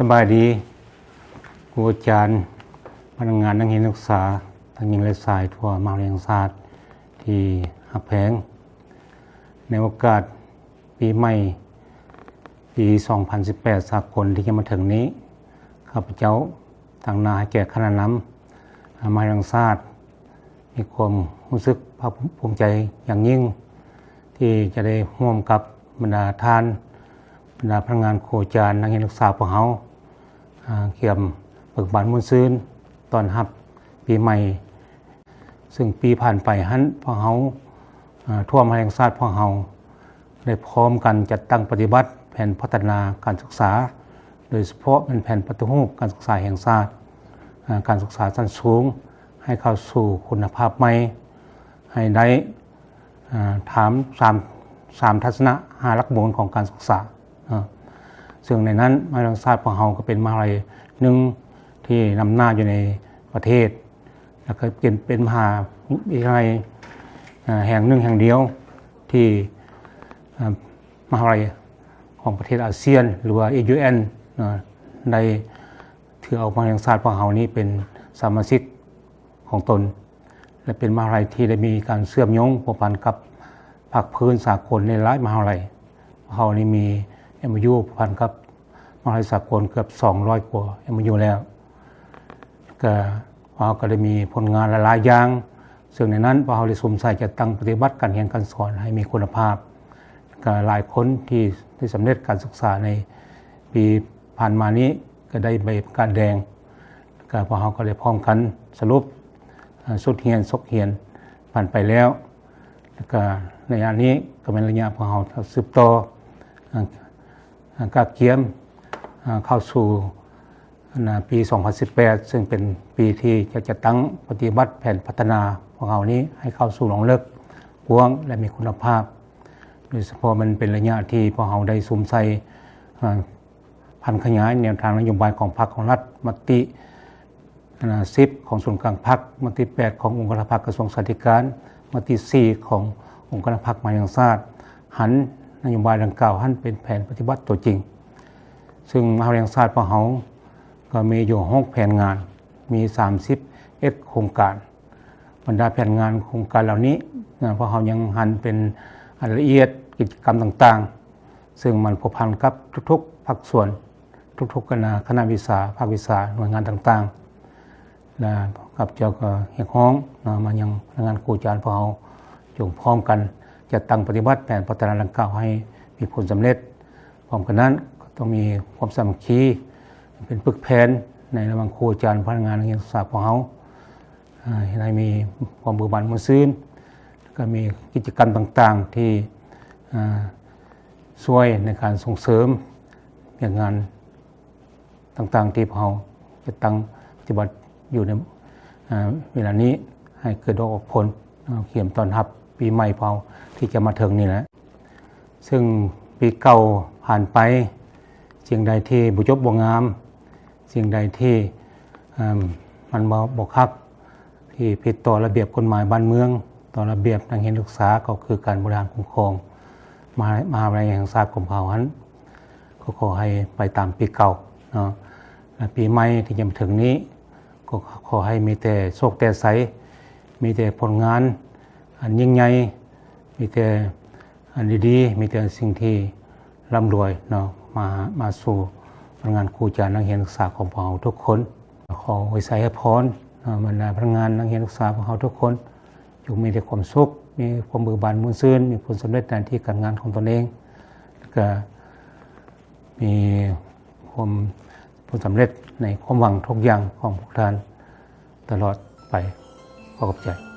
ສະບາຍດີ ຄູອາຈານ, ພະນັກງານ, ນັກຮຽນນັກສຶກສາ ທັງຍິງ ແລະ ຊາຍ ທົ່ວມະຫາວິທະຍາໄລແຫ່ງຊາດທີ່ຮັກແພງ. ໃນໂອກາດປີໃໝ່ ປີສອງພັນສິບແປດ ສາກົນທີ່ຈະມາເຖິງນີ້, ຂ້າພະເຈົ້າຕາງໜ້າໃຫ້ແກ່ຄະນະນຳ ອາ ມະຫາວິທະຍາໄລແຫ່ງຊາດ ມີຄວາມຮູ້ສຶກພາກພູມໃຈຢ່າງຍິ່ງ ທີ່ຈະໄດ້ຮ່ວມກັບບັນດາທ່ານ, ບັນດາພະນັກງານ, ຄູອາຈານ, ນັກຮຽນນັກສຶກສາພວກເຮົາ ອາ ກຽມເບີກບານມ່ວນຊື່ນ ຕ້ອນຮັບປີໃໝ່. ຊຶ່ງປີຜ່ານໄປຫັ້ນ ພວກເຮົາ ອາ ທົ່ວມະຫາວິທະຍາໄລແຫ່ງຊາດພວກເຮົາ ໄດ້ພ້ອມກັນຈັດຕັ້ງປະຕິບັດແຜນພັດທະນາການສຶກສາ, ໂດຍສະເພາະແມ່ນແຜນປະຕິຮູບການສຶກສາແຫ່ງຊາດ, ອາ ການສຶກສາຊັ້ນສູງ ໃຫ້ເຂົ້າສູ່ຄຸນນະພາບໃໝ່ ໃຫ້ໄດ້ ອາ ຖາມສາມ ສາມທັດສະນະ ຫ້າຫຼັກມູນຂອງການສຶກສາເນາະ. ຊຶ່ງໃນນັ້ນ ມະຫາວິທະຍາໄລແຫ່ງຊາດພວກເຮົາກໍເປັນມະຫາວິທະຍາໄລໜຶ່ງທີ່ນຳໜ້າຢູ່ໃນປະເທດ ແລະ ກໍເປັນ ເປັນມະຫາວິທະຍາໄລ ອາ ແຫ່ງໜຶ່ງແຫ່ງດຽວທີ່ ອາ ມະຫາວິທະຍາໄລຂອງປະເທດອາຊຽນ ຫຼືວ່າ AUN ເນາະ ໄດ້ຖືເອົາມະຫາວິທະຍາໄລແຫ່ງຊາດພວກເຮົານີ້ເປັນສະມາຊິກຂອງຕົນ ແລະ ເປັນມະຫາວິທະຍາໄລທີ່ໄດ້ມີການເຊື່ອມໂຍງພົວພັນກັບພາກພື້ນສາກົນໃນຫຼາຍມະຫາວິທະຍາໄລ. ພວກເຮົານີ້ມີ MOU ພົວພັນກັບມະຫາວິທະຍາໄລສາກົນເກືອບສອງຮ້ອຍກວ່າ MOU ແລ້ວ. ກະ ພວກເຮົາກໍໄດ້ມີຜົນງານຫຼາຍໆຢ່າງ, ເຊິ່ງໃນນັ້ນພວກເຮົາໄດ້ສຸມໃສ່ຈັດຕັ້ງປະຕິບັດການຮຽນການສອນໃຫ້ມີຄຸນນະພາບ. ກະຫຼາຍຄົນທີ່ໄດ້ສຳເລັດການສຶກສາໃນປີຜ່ານມານີ້ ກະໄດ້ໃບປະກາດແດງ. ກະພວກເຮົາກໍໄດ້ພ້ອມກັນສະຫຼຸບ ອາ ຊຸດຮຽນສົກຮຽນຜ່ານໄປແລ້ວ. ແລ້ວກະໄລຍະນີ້ກໍແມ່ນໄລຍະພວກເຮົາສືບຕໍ່ ອາ ກະກຽມ ອາ ເຂົ້າສູ່ ອັນນະ ປີສອງພັນສິບແປດ ຊຶ່ງເປັນປີທີ່ຈະຈັດຕັ້ງປະຕິບັດແຜນພັດທະນາພວກເຮົານີ້ໃຫ້ເຂົ້າສູ່ລວງເລິກ, ກວ້າງ ແລະ ມີຄຸນນະພາບ. ໂດຍສະເພາະມັນເປັນໄລຍະທີ່ພວກເຮົາໄດ້ສຸມໃສ່ ອາ ຜັນຂະຫຍາຍແນວທາງນະໂຍບາຍຂອງພັກຂອງລັດ, ມະຕິ ອັນນະ ສິບຂອງສູນກາງພັກ, ມະຕິ ແປດຂອງອົງຄະນະພັກກະຊວງສຶກສາທິການ, ມະຕິ ສີ່ຂອງອົງຄະນະພັກມະຫາວິທະຍາໄລແຫ່ງຊາດ, ຫັນນະໂຍບາຍດັ່ງກ່າວຫັ້ນເປັນແຜນປະຕິບັດຕົວຈິງ. ຊຶ່ງມະຫາວິທະຍາໄລແຫ່ງຊາດພວກເຮົາກໍມີຢູ່ຫົກແຜນງານ, ມີສາມສິບເອັດໂຄງການ. ບັນດາແຜນງານໂຄງການເຫຼົ່ານີ້ນະ ພວກເຮົາຍັງຫັນເປັນລາຍລະອຽດກິດຈະກຳຕ່າງໆ ຊຶ່ງມັນພົວພັນກັບທຸກໆພາກສ່ວນ, ທຸກໆຄະນະ, ຄະນະວິຊາ, ພາກວິຊາ, ໜ່ວຍງານຕ່າງໆ ແລະ ຂ້າພະເຈົ້າກໍຮຽກຮ້ອງເນາະ ມາຍັງພະນັກງານຄູອາຈານພວກເຮົາ ຈົ່ງພ້ອມກັນຈັດຕັ້ງປະຕິບັດແຜນພັດທະນາດັ່ງກ່າວໃຫ້ມີຜົນສຳເລັດ. ພ້ອມກັນນັ້ນກໍຕ້ອງມີຄວາມສາມັກຄີ ເປັນປຶກແຜ່ນໃນລະຫວ່າງຄູອາຈານ, ພະນັກງານ, ນັກຮຽນນັກສຶກສາພວກເຮົາ ອາ ເຮັດໃຫ້ມີຄວາມເບີກບານມ່ວນຊື່ນ ແລ້ວກໍມີກິດຈະກຳຕ່າງໆທີ່ ອາ ຊ່ວຍໃນການສົ່ງເສີມວຽກງານຕ່າງໆທີ່ພວກເຮົາຈັດຕັ້ງປະຕິບັດຢູ່ໃນ ອາ ເວລານີ້ ໃຫ້ເກີດດອກອອກຜົນ ເນາະ ກຽມຕ້ອນຮັບປີໃໝ່ພວກເຮົາທີ່ຈະມາເຖິງນີ້ແຫຼະ. ຊຶ່ງປີເກົ່າຜ່ານໄປ, ສິ່ງໃດທີ່ບໍ່ຈົບບໍ່ງາມ, ສິ່ງໃດທີ່ ເອີ່ມ ມັນບໍ່ ບໍ່ຄັກ ທີ່ຜິດຕໍ່ລະບຽບກົດໝາຍບ້ານເມືອງ, ຕໍ່ລະບຽບນັກຮຽນນັກສຶກສາ ກໍຄືການບໍລິຫານຄຸ້ມຄອງມະຫາ ມະຫາວິທະຍາໄລແຫ່ງຊາດຂອງເຮົາຫັ້ນ ກໍຂໍໃຫ້ໄປຕາມປີເກົ່າເນາະ ແລະ ປີໃໝ່ທີ່ຈະມາເຖິງນີ້ ກໍຂໍໃຫ້ມີແຕ່ໂຊກແຕ່ໄຊ, ມີແຕ່ຜົນງານອັນຍິ່ງໃຫຍ່, ມີແຕ່ ອັນດີໆ ມີແຕ່ສິ່ງທີ່ລ່ຳລວຍເນາະ ມາ ມາສູ່ພະນັກງານຄູອາຈານ ນັກຮຽນນັກສຶກສາຂອງພວກເຮົາທຸກຄົນ. ຂໍອວຍໄຊໃຫ້ພອນເນາະ ບັນດາພະນັກງານ ນັກຮຽນນັກສຶກສາຂອງເຮົາທຸກຄົນ ຈົ່ງມີແຕ່ຄວາມສຸກ, ມີຄວາມເບີກບານມ່ວນຊື່ນ, ມີຜົນສຳເລັດໃນໜ້າທີ່ການງານຂອງຕົນເອງ ແລ້ວກະມີຄວາມ ຜົນສຳເລັດໃນຄວາມຫວັງທຸກຢ່າງຂອງພວກທ່ານຕະຫຼອດໄປ. ຂໍຂອບໃຈ.